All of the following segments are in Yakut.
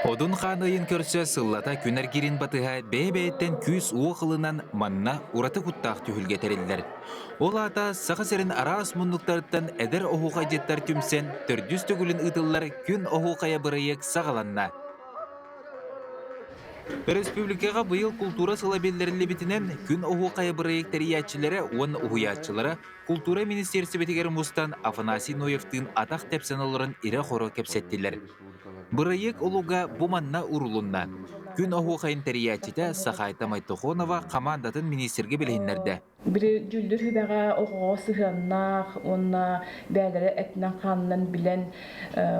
Одун хаан ыйын көрсө сыллата күн эргиирин батыһа бэйэ-бэйэттэн күүс-уох ылынан манна ураты куттаах түһүлгэ тэриллэр. Ол аата Саха сирин араас муннуктарыттан эдэр оһуохайдьыттар түмсэн төрдүс төгүлүн ыытыллар Күн оһуохайа бырайыак саҕаланна. Өрөспүүбүлүкэҕэ быйыл култуура сыла биллэриллибитинэн, Күн оһуохайа бырайыак тэрийээччилэрэ уонна уһуйааччылара култуура министиэристибэтигэр мустан Афанасий Ноевтыын атах тэпсэн олорон ирэ-хоро кэпсэттилэр. Бырайыак олуга бу манна уурулунна. Күн оһуохайын тэрийээччитэ Сахайта Майтохонова хамаандатын миниистиргэ билиһиннэрдэ. Били дьүүллүүр сүбэҕэ оҕоҕо сыһыаннаах уонна бэйэлэрэ этинэн-хаанынан билэн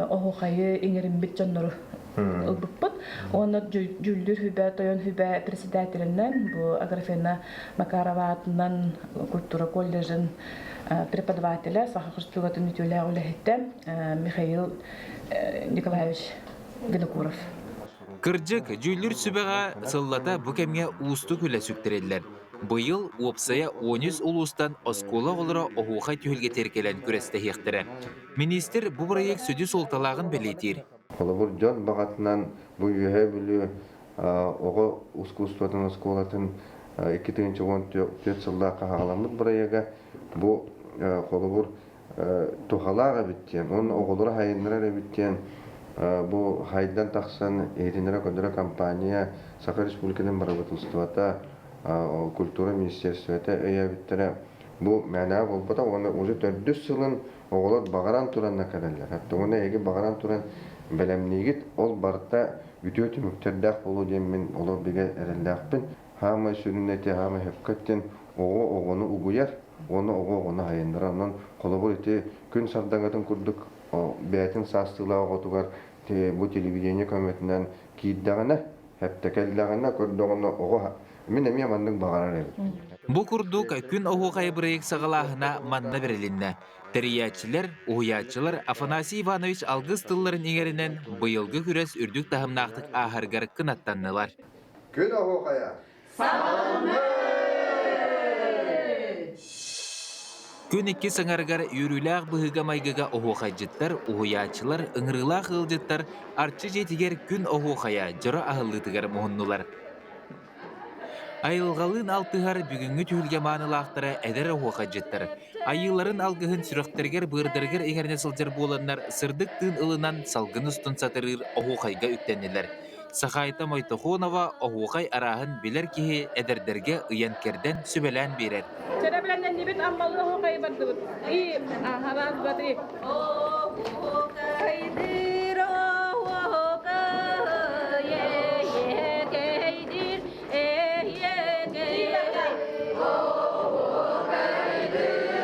оһуохайы иҥэриммит дьоннору ылбыппыт. Уонна дьүүллүүр сүбэ, тойон сүбэ председателинэн бу Аграфена Макарова аатынан культура колледжын преподавателэ, саха кустугатын үтүөлээх үлэһитэ Михаил Николаевич Винокуров. Кырдьык, дьүүллүүр сүбэҕэ сыллата бу кэмҥэ уустук үлэ сүктэриллэр. Быйыл уопсайа 13 улуустан оскуола оҕолоро оһуохай түһүлгэтигэр кэлэн күрэстэһиэхтэрэ. Миниистир бу бырайыак сүдү суолталааҕын бэлиэтиир. Холобур, дьон баҕатынан бу Үөһээ Бүлүү оҕо ускуустубатын оскуолатын 2014 сыллаахха хаҕаламмыт бырайыага бу холобур туһалаах эбит диэн уонна оҕолору хайыннарар эбит диэн бу хайдан тахсан иһитиннэрэ-көрдөрө компания Саха Республикатын бырабыыталыстыбата культура министерствота өйөөбүттэрэ бу мээнэҕэ буолбатах уонна уже төрдүс сылын оҕолор баҕаран туранна кэлэллэр. Хатта уонна эһиги баҕаран туран бэлэмниигит, ол барыта үтүө түмүктэрдээх буолуо диэн мин олох бигэ эрэллээхпин. Хаамай сүрүн эти, хаамай хөпкө диэн оҕо оҕону угуйар, уонна оҕо оҕону хайыннарар. Онон холобур ити күн сардаҥатын курдук бэйэтин саастыылаах оҕотугар бу телевидение көмөтүнэн киирдэҕинэ, хэптэкэллэҕинэ, көрдөҕүнэ оҕо мин эмиэ маннык баҕарар эбит. Бу курдук күн оһуохайа бырайыак саҕалааһына манна бэрилиннэ. Тэрийээччилэр, уһуйааччылар Афанасий Иванович алгыс тылларын иҥэринэн быйылгы күрэс үрдүк таһымнаахтык ааһарыгар кынаттаннылар. Күн оһуохайа Күн иккис аҥарыгар үөрүүлээх быһыыга-майгыга оһуохайдьыттар, уһуйааччылар, ыҥырыылаах ыалдьыттар Арчы дьиэтигэр күн оһуохайа дьоро аһыллыытыгар муһуннулар. Айылҕалыын алтыһар бүгүҥҥү түһүлгэ маанылаахтара эдэр оһуохайдьыттар айыыларын алгыһын сүрэхтэригэр-быардарыгар иҥэринэ сылдьар буоланнар сырдык тыын ылынан салгын устун сатарыыр оһуохайга үктэннилэр. Сахаайта Мойтохонова оһуохай арааһын билэр киһи эдэрдэргэ ыйан-кэрдэн сүбэлээн биэрэр. Чэрэбилэннибит аммалыы оһуохайы бардыбыт. И раз, два, три. Оһуохайдыр оһуохай, эйиэкэйдир эйиэкэй. Оһуохайдыр оһуохай, эйиэкэйдир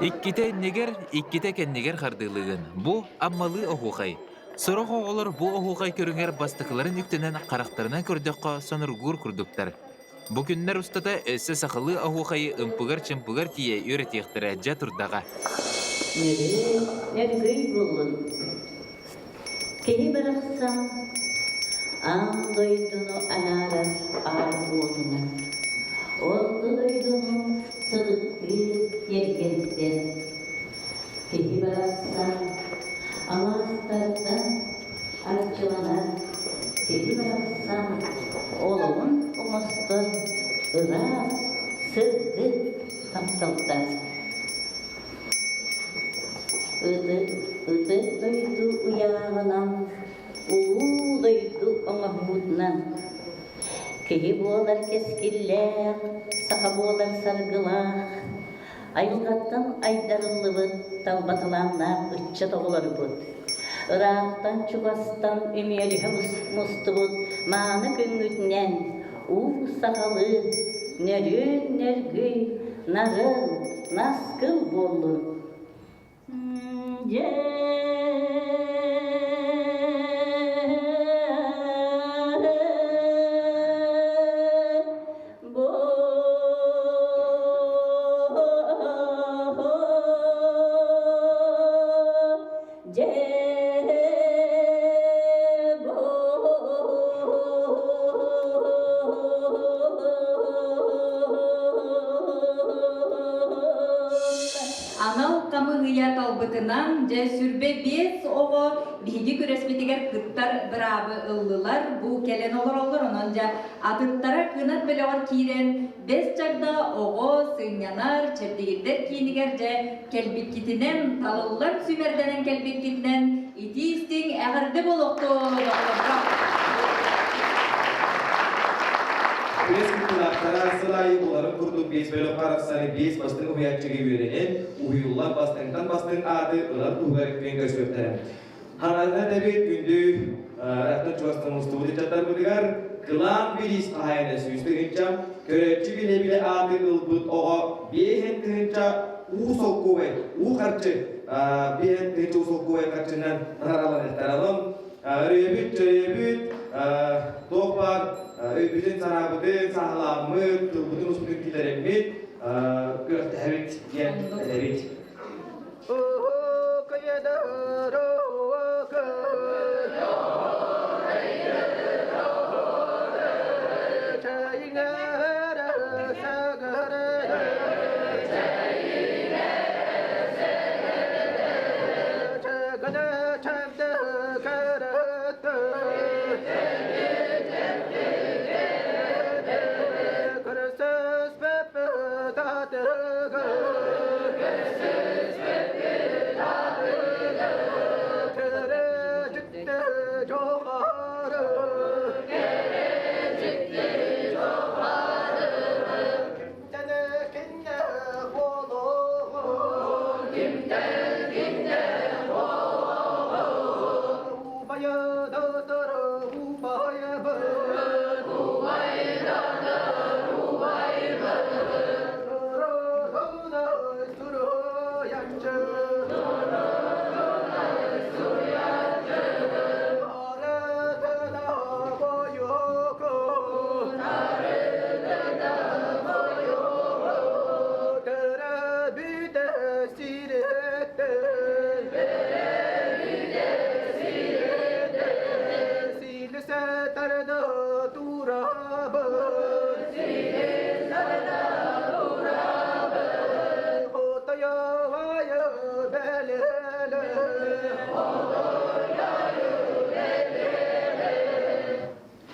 Иккитэ иннигэр, иккитэ кэннигэр хардыылыгын. Бу Аммалыы оһуохай. Сорох оҕолор бу оһуохай көрүҥэр бастакыларын үктэнэн харахтарынан көрдөххө сонургуур курдуктар. Бу күннэр устата өссө сахалыы оһуохайы ымпыгар-чымпыгар тиийэ үөрэтиэхтэрэ дьэ турдаҕа. Нөрүөн нөргүй буоллун. Киһи барахсан аан дойдуну анаарар аал уотунан, орто дойдуну сырдык. Киһи барахсан алаастартан арчыланар, киһи барахсан олоҕун оҥостор ыраас, сырдык тапталтан. Ытык, ытык дойду ыйааҕынан, улуу дойду оҥоһуутунан киһи буолар кэскиллээх, саха буолар саргылаах, Айылҕаттан айдарыллыбыт талбатылааннаах ыччат оҕолорбут, ыраахтан-чугастан үмүөрүһэ мустубут мааны күҥҥүтүнэн уу сахалыы нөрүөн нөргүй, нарын, наскыл буоллун! Дьэ Анал хамыыһыйа талбытынан, дьэ, сүрбэ биэс оҕо биһиги күрэспитигэр кыттар быраабы ыллылар. Бу кэлэн олороллор, онон дьэ Атыттара кынат бөлөҕөр киирэн, Бэс Чагда оҕо сынньанар, чэбдигирдэр киинигэр дьэ кэлбиккитинэн, талыллан сүүмэрдэнэн кэлбиккитинэн итии-истиҥ эҕэрдэ буолуохтун оҕолорго! Күрэс кыттыылаахтара сыл аайы буоларын курдук биэс бөлөххө арахсан биэс бастыҥ уһуйааччыга үөрэнэн, уһуйуллан бастыҥтан бастыҥ ааты ылар туһугар күөн көрсүөхтэрэ. Хараҥа этэбит күндү ыраахтан чугастан мустубут ыччаттарбытыгар кылаан бириис хаһаайына 100 тыһыынча, көрөөччү билэ-билэ ааты ылбыт оҕо 50 тыһыынча уу солкуобай, уу харчы 50 тыһыынча уу солкуобай харчынан наҕарааланыахтара. Онон өрүөбүт, чөрүөбүт, туох баар өйбүтүн, санаабытын сааһылааммыт, тылбытын успутун киллэрэммит күрэхтэһэбит диэн этэбит.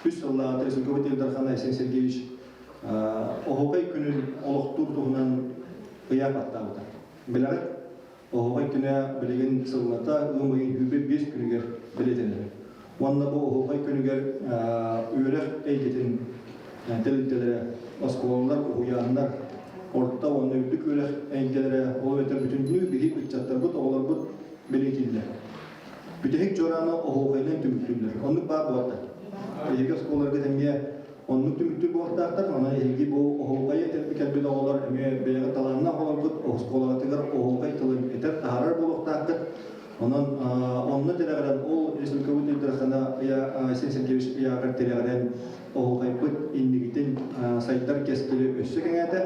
Үс сыллааҕыта Республика Ил Дархана Айсен Сергеевич Оһуокай күнүн олохтуур туһунан ыйаах баттаабыта. Билэҕит, Оһуокай күнэ билигин сыллата ыам ыйын 25 күнүгэр бэлиэтэнэр. Уонна бу Оһуокай күнүгэр үөрэх эйгэтин тэрилтэлэрэ, оскуолалар, уһуйааннар, орто уонна үрдүк үөрэх эйгэлэрэ, ол эбэтэр бүтүннүү биһи ыччаттарбыт, оҕолорбут бэлиэтииллэр. Бүтэһик чуорааны оһуохайынан түмүктүүллэр. Оннук баар буолта. Эһиги оскуолаларгыт эмиэ оннук түмүктүүр буолуохтаахтар. Онон эһиги бу оһуохайы этэрби кэлбит оҕолор эмиэ бэйэҕит талааннаах оҕолоргут оскуолаҕытыгар оһуохай тылын этэр, таһаарар буолуохтааххыт. Онон онно тирэҕирэн ол республикабыт Ил Дархана Айсен Сергеевич ыйааҕар тирэҕирэн оһуохайбыт инникитин сайдар кэскили өссө кэҥээтэ.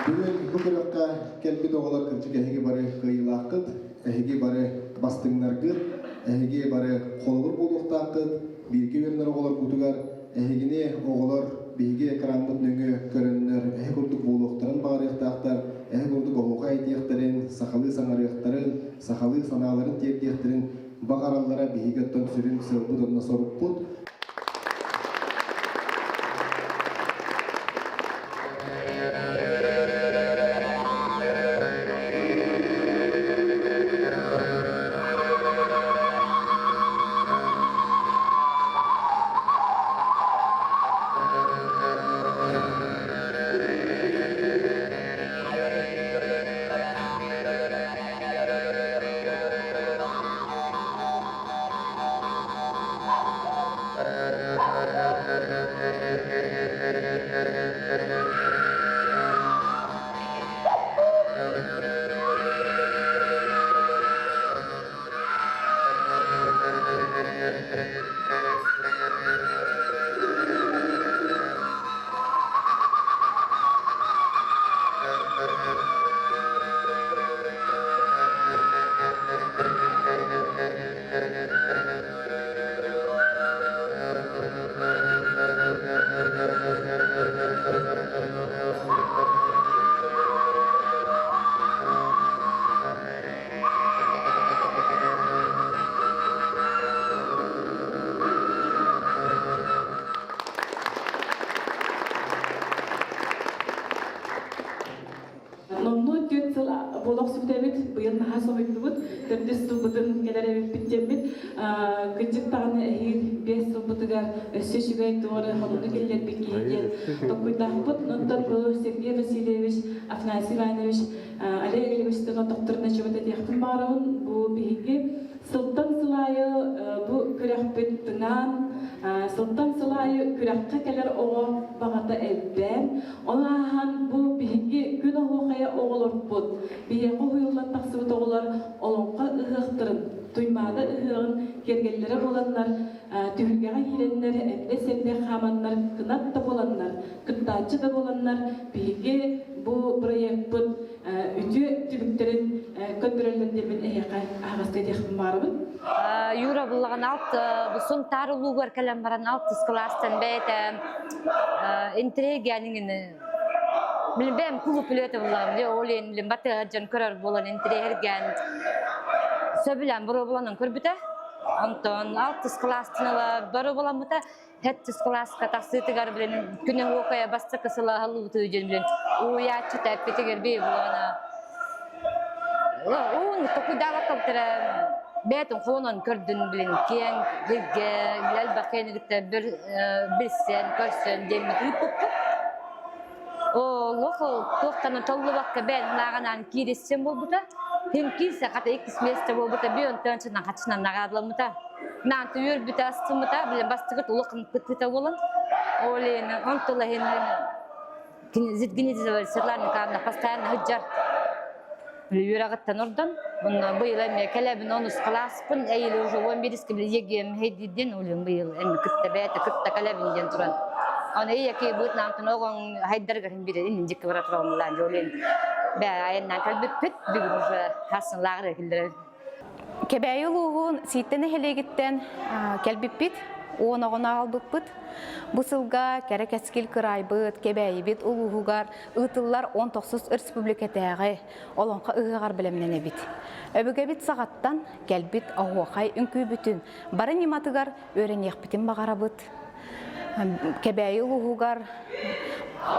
Бүгүн бу күрэххэ кэлбит оҕолор кырдьык эһиги бары кыайыылааххыт, эһиги бары бастыҥнаргыт, эһиги бары холобур буолуохтааххыт, бииргэ үөрэнэр оҕолоргутугар эһигини оҕолор биһиги экраммыт нөҥүө көрөннөр эһи курдук буолуохтарын баҕарыахтаахтар, эһи курдук. биһиги оттон сүрүн сыалбыт уонна сорукпут. Номнуо түөрт сыл буола охсубут эбит, быйыл наһаа соһуйдубут, төрдүс сылбытын кэлэр эбиппит диэммит. Кырдьык даҕаны эһиил биэс сылбытыгар өссө үчүгэй туоры холуну киллэрбит киһи диэн толкуйдаахпыт. Онтон бу Сергей Васильевич, Афанасий Иванович, Олег Олеговичтан отохторуна чугат этиэхпин баҕарабын. Бу биһиги сылтан сыл аайы бу күрэхпит тыҥаан, сылтан сыл аайы күрэххэ кэлэр оҕо баҕата элбээн, ол ааһан бу биһиги күн оһуохайа оҕолорбут, биһиэхэ уһуйуллан тахсыбыт оҕолор олоҥхо ыһыахтарын, Туймаада ыһыаҕын киэргэллэрэ буоланнар, түһүлгэҕэ киирэннэр, эрдэ-сэрдэ хааманнар, кынат да буоланнар, кыттааччы да буоланнар, биһиги бу бырайыакпыт үтүө түбүктэрин көрдөрөллөр диэммин эһиэхэ аһаҕаска этиэхпин баҕарабын. Юра буллаҕын алт бу Сунтаар улуугар кэлэн баран алтыс кылаастан бэйэтэ интригэниҥин билин бэйэм кулууп үлэтэ буллаҕым дьэ ол иһин билин батыһар дьон көрөр буолан интириэһиргээн сөбүлээн боруобаланан көрбүтэ. Онтон алтыс кылаастан ыла боруобаламмыта Хэттис кылааска тахсыытыгар билин күнү уокайа бастакы сыла аһыллыбыты дьон билин ууйааччы тэппитигэр бии булана уун токуйдаабакка бээтин холонон көрдүн билин киэҥ сиргэ элбэх киэнигиттэ билсэн көрсөн диэммит ыыппыппыт. Олох туохтан толлубакка бэйэтин ааҕанаан киириссен буолбута. Хин киирсэ хата иккис миэстэ буолбута би онтон чынан хачынан наҕаадаламмыта. Наанты үөрбүтэ астыммыта, билэн бастыгыт улахан кыттыта буолан, ол иһин онтул иһин Зитгинидизова Светлана Николаевна постоянно сылдьар. Үөрэҕиттэн ордон, онно быйыл эмиэ кэлэбин онус кылааспын, эйил уже 11 били ЕГЭм хейдидин, улым быйыл эми кытта бэйэтэ кытта кэлэбин диэн туран. Оны ийэки быытнаантын оҕоҥ хайдарыгар бире иннин дьикки бара тураллаан жолин. Бэ айаннан кэлбиппит, бүгүн уже хасын лааҕыр киллэрэр. Кэбээйи улууһун Сииттэ нэһилиэгиттэн кэлбиппит, уон оҕону аҕалбыппыт. Бу сылга кэрэ кэскил кыраайбыт Кэбээйибит улууһугар ыытыллар 19 республикатааҕы Олоҥхо ыһыаҕар бэлэмнэнэбит. Өбүгэбит саҕаттан кэлбит оһуохай үҥкүүбүтүн бары ньыматыгар үөрэниэхпитин баҕарабыт. Кэбээйи улууһугар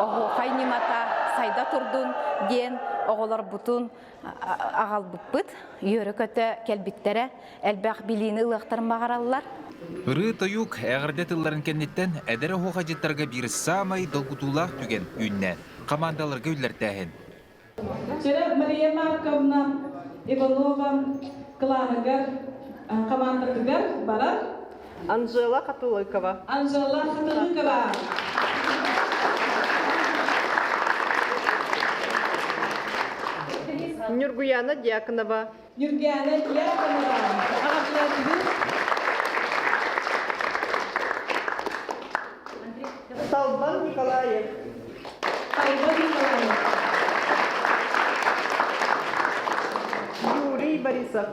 оһуохай ньымата сайда турдун диэн оҕолорбутун аҕалбыппыт, үөрэ-көтө кэлбиттэрэ, элбэх билиини ылыахтарын баҕараллар. Ырыы-тойук эҕэрдэ тылларын кэнниттэн эдэр оһуохайдьыттарга биир саамай долгутуулаах түгэн үүннэ – хамаандаларга үллэртээһин. Вчера Мария Марковна Иванова кылааһыгар хамаандатыгар барар. Анжела Хатылыкова. Анжела Хатылыкова. Нюргуяна Дьяконова. Нюргуяна Дьяконова. Салбан Николаев. Салбан Николаев. Юрий Борисов.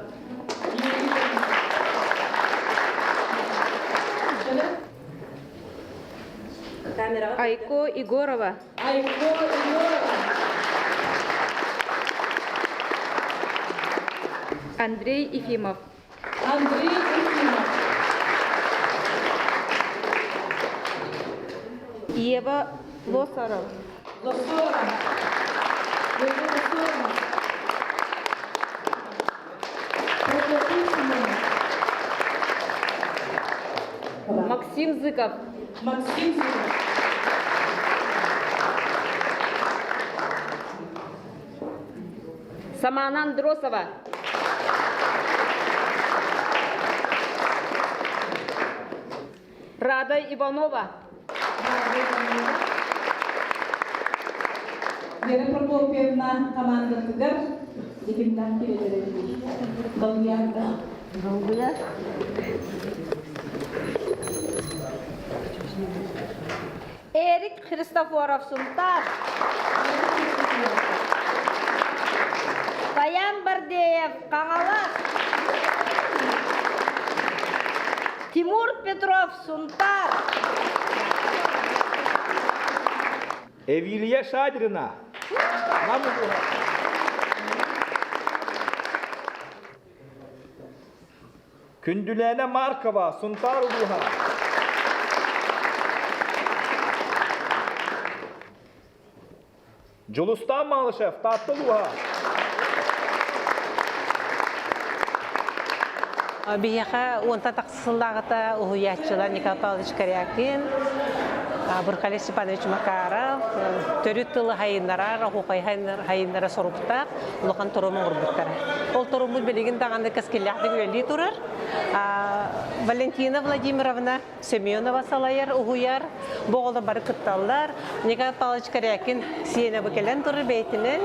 Айко Егорова. Айко Егорова. Андрей Ефимов. Андрей Ефимов. Ева Лосарова. Лосорова. Ева Лосорова. Прокопий Семенов. Максим Зыков. Максим Зыков. Самана Андросова. Рада Иванова. Рада Иванова. Вера Прокопьевна командатыгар дьикимнээх кирэлэрэ Долгуйарда. Долгуйар. Эрик Христофоров Сунтаар. Баян Бардеев Хаҥалас. Тимур Петров Сунтаар. Эвилия Шадрина. Нам Күндүлээнэ Маркова, Сунтаар улууһа. Дьулустаан Малышев, Таатта улууһа. Биһиэхэ уонтан тахса сыллааҕыта уһуйааччылар Николай Павлович Корякин, Бурхалей Степанович Макаров төрүт тылы хайыннарар, оһуохай хайыннара соруктаах улахан торум оҥорбуттара. Ол торуммут билигин даҕаны кэскиллээхтик үлэлии турар. Валентина Владимировна Семенова салайар, уһуйар, бу оҕолор бары кытталлар. Николай Павлович Корякин сиэнэ бу кэлэн турар бэйэтинэн.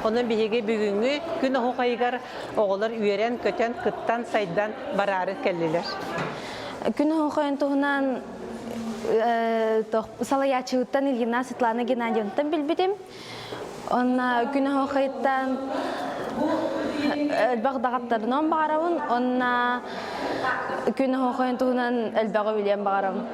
Онон биһиги бүгүҥҥү күн оһуохайыгар оҕолор үөрэн-көтөн, кыттан, сайдан бараары кэллилэр. Күн оһуохайын туһунан салайааччыбыттан Ильина Светлана Геннадьевнаттан билбитим. Онна күн оһуохайыттан элбэх даҕаттарынан баҕарабын. Онна күн оһуохайын туһунан элбэҕи билиэн баҕарабын.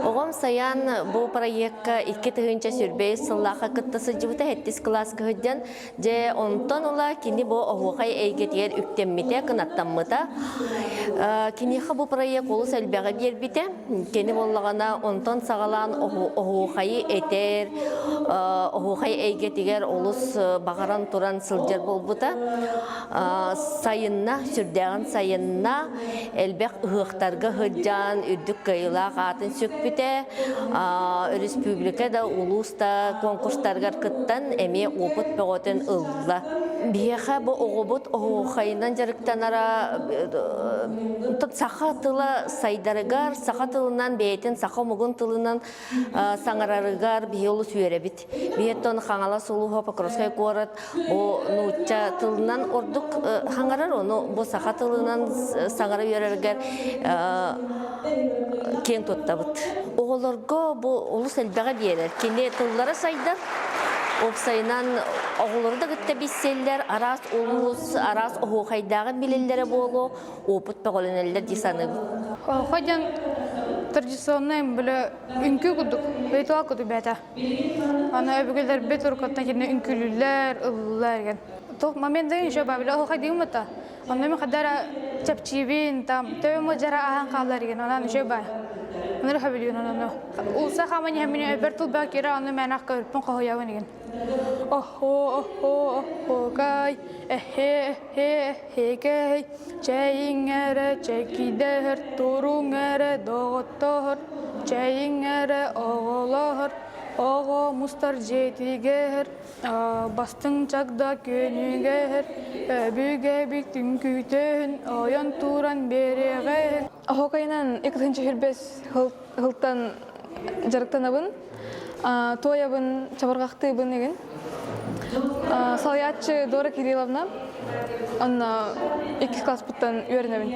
Оҕом Саян бу проекка 2025 сыллаахха кытта сылдьыбыта сэттис кылааска сылдьан Дьэ, онтон ыла кини бу оһуохай эйгэтигэр үктэммитэ, кынаттаммыта. Киниэхэ бу проект олус элбэҕи биэрбитэ. Кини буоллаҕына онтон саҕалаан оһуохайы этэр, оһуохай эйгэтигэр олус баҕаран туран сылдьар буолбута. Сайынна, сүрдээҕин сайынна, элбэх ыһыахтарга сылдьан үрдүк кыайыылаах аатын сүкпүтэ. Өрөспүүбүлүкэ да, улуус да конкурстарыгар кыттан эмиэ опыт бөҕөтүн ылла. Биһиэхэ бу оҕобут оһуохайынан дьарыктанара саха тыла сайдарыгар, саха тылынан бэйэтин саха омугун тылынан саҥарарыгар биһи олус үөрэбит. Биһиэттэн Хаҥалас улууһа Покровскай куорат бу нуучча тылынан ордук хаҥарар, ону бу саха тылынан саҥара үөрэригэр киэн туттабыт. Оҕолорго бу олус элбэҕи биэрэр. Кини тыллара сайдар, уопсайынан оҕолору да кытта билсэллэр, араас улуус, араас оһуохайдааҕын билэллэрэ буолуо, опыт бөҕөлөнөллөр дии саныыбын. Оһуохай диэн традиционнай бile үҥкүү курдук, ритуал курдук бэйэтэ. Аны өбүгэлэрбит уруккуттан кини үҥкүүлүүллэр, ыллыыллар диэн. Туох момент да еще баар, бile оһуохай диигин бата. Онно мин хайда эрэ чэпчиибин, там төбөм дьара ааһан хаалар диэн, онон үчүгэй баар. Ону эрэ сөбүлүүбүн ону. Уулусса хааман иһэн мин өйбөр тылбаах киирэр, ону мээнэ көрүппүн хоһуйабын диэн. Охо, охо, охокай, эхе, эхе, эхекэй, чэйиҥ эрэ, чэкийдэһэр, туруҥ эрэ, доҕоттоһор, чэйиҥ эрэ, оҕолоһор, оҕо мустар дьиэтигэр, Бастыҥ чагда күөнүгэр, өбүгэбит үҥкүүтүн ойон туран биэриэҕин. Оһуокайынан 225 сылтан дьарыктанабын. Туойабын, чабырҕахтыыбын игин. Салайааччы Дора Кирилловна. Онно иккис класспыттан үөрэнэбин.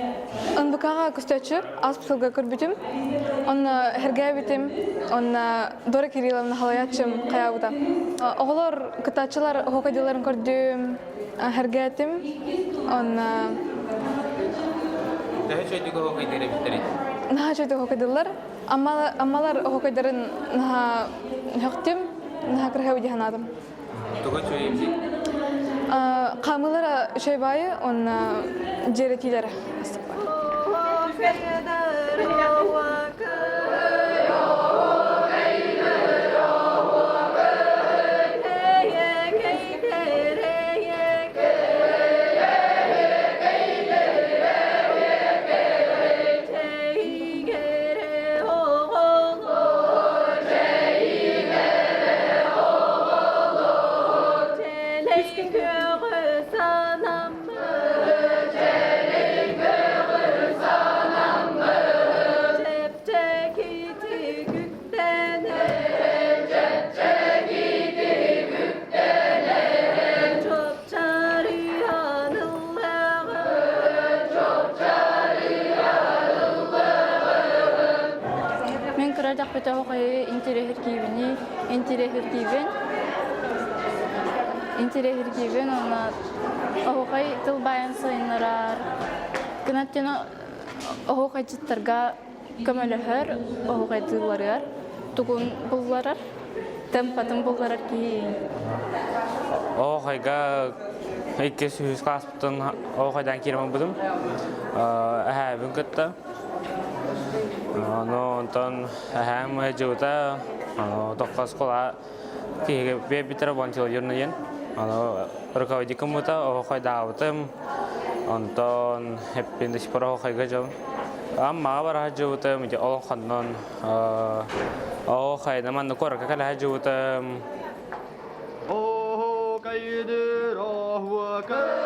НВК-ҕа көстөөччү ааспыт сылга көрбүтүм. Онно сэргээбитим. Онно Дора Кирилловна салайааччым хайаабыта. Оҕолор, кыттааччылар оһуокайдыыларын көрдүм, сэргээтим. Онно Төһө үчүгэйдик оһуокайдыыр эбиттэрий? Наһаа үчүгэйдик оһуокайдыыллар. Аммалар оһуокайдарын наһаа сөхтүм, наһаа кыраһыабай дии санаатым. Туга үчүгэй эбитий? Хаамыылара үчүгэй баайы уонна дьиэрэтиилэрэ Мин кыра дьахпыта оһохойу интириэһиргиибини интириэһиргиибин интириэһиргиибин уонна оһуохай тыл баайын сайыннарар кынаттен оһуохайдьыттарга көмөлөһөр оһуохайдыылларыгар тугун булларар темпатын булларар киһи Оһуохайга иккис үһүс класспыттан оһуохайдаан киирэн барбытым. Эһээбин кытта. Ону онтон эһээм дьыбыта тоххо оскуола киһигэ биэрбиттэрэ волонтердуурна диэн. Ону руководитель гыммыта, оһуохайдаабытым. Онтон эппин до сих пор оһуохайга дьон. Аммаҕа бара сылдьыбытым, ити олоҥхоннон оһуохайынан манна куоракка кэлэ сылдьыбытым. Оһуокайдыр оһуокай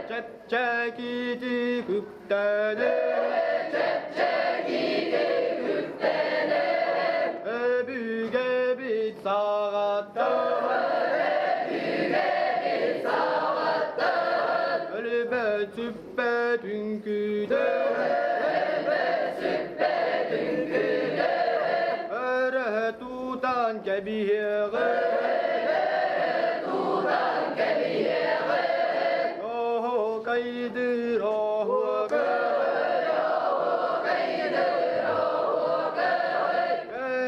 Чэпчэкити күктэнэ Чэпчэкити күктэнэ Өбүгэбит саҕаттан Өбүгэбит саҕаттан Өлбөт сүппэт үҥкүүтэ Өлбөт сүппэт үҥкүүтэ Өрө тутан кэбиһиэҕи Өрө тутан кэбиһиэҕи Оһуокайдыр оһуокай Оһуокайдыр оһуокай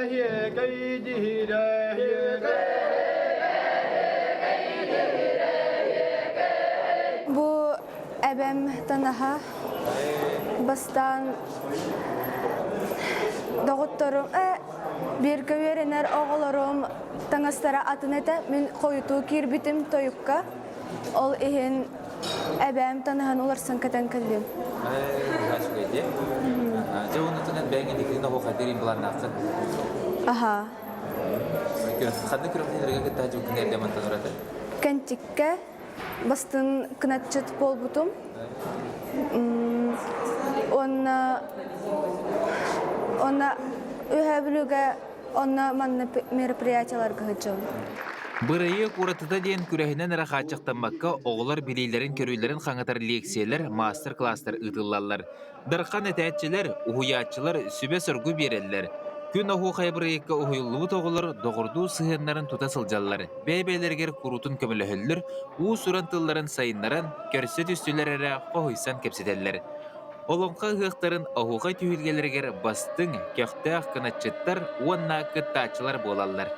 Эһиэкэйдиир эһиэкэй Бу эбэм танаһа бастаан доҕотторум бииргэ үөрэнэр оҕолорум таҥастара атын этэ. Мин хойутуу киирбитим тойукка. Ол иһин эбээм танаһын уларсан кэтэн кэллим. Үчүгэй Дьэ онутунан бэйэҥ инникитин оһуохайдыыр былааннааххын. Аха. Ханна күрэхтэһиилэргэ кытта дьуккун эрдэ мантан ураты? Кэнтиккэ бастын кынатчыт буолбутум. Уонна уонна Үөһээ Бүлүүгэ Онно манна мероприятиеларга сылдьабын. Бырайыак уратыта диэн күрэһинэн эрэ хааччахтаммакка, оҕолор билиилэрин-көрүүлэрин хаҥатар лиэксийэлэр, маастар-кылаастар ыытыллаллар. Дархан этээччилэр, уһуйааччылар сүбэ-соргу биэрэллэр. Күн оһуохайа бырайыакка уһуйуллубут оҕолор доҕордуу сыһыаннарын тута сылдьаллар, бэйэ-бэйэлэригэр куруутун көмөлөһөллөр, уус-уран тылларын сайыннаран, көрсө түстүлэр эрэ хоһуйсан кэпсэтэллэр. Олоҥхо ыһыахтарын оһуохай түһүлгэлэригэр бастыҥ, көхтөөх кынатчыттар уонна кыттааччылар буолаллар.